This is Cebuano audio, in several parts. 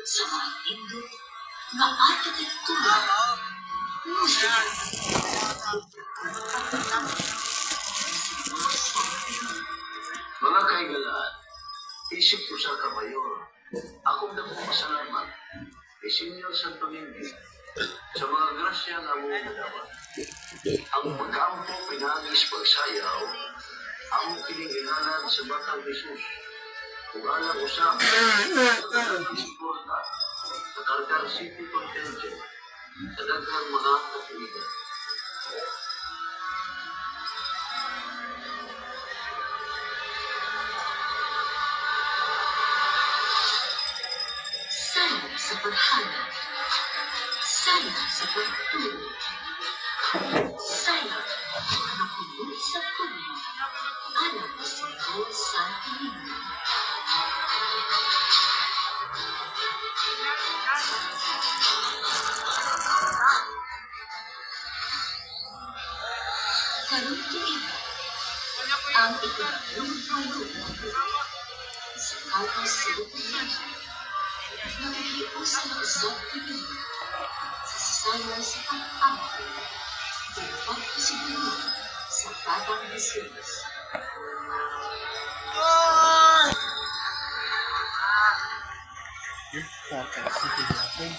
Sa mga nindot nga arkitektura, musika, Mga kahigalaan, isip usa ka mayor, akong dakong pasalamat kay Senyor Santo Niño sa mga grasya nga among nadawat. Ang pagkaampo pinaagi sa pagsayaw, amo kining gihalad sa Batang Jesus ug alang usab sa daghang suporta sa Carcar City Contingent sa daghang mga katuigan. Sayaw sa paghanap, sayaw sa pagtulog, sayaw na puno sa puno, alang sa Senyor Santo Niño. Karong tuiga, ang 28 sa Carcar City Contingent, nakikiusap usab kini sa sayaw sa pag-ampo ug pagpasiguro sa Batang Jesus. Carcar City natin.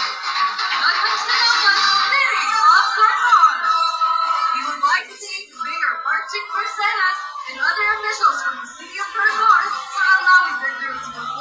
Daghang salamat, City of Carcar! We would like to thank Mayor Martin Barcenas and other officials from the City of Carcar for allowing the group to perform.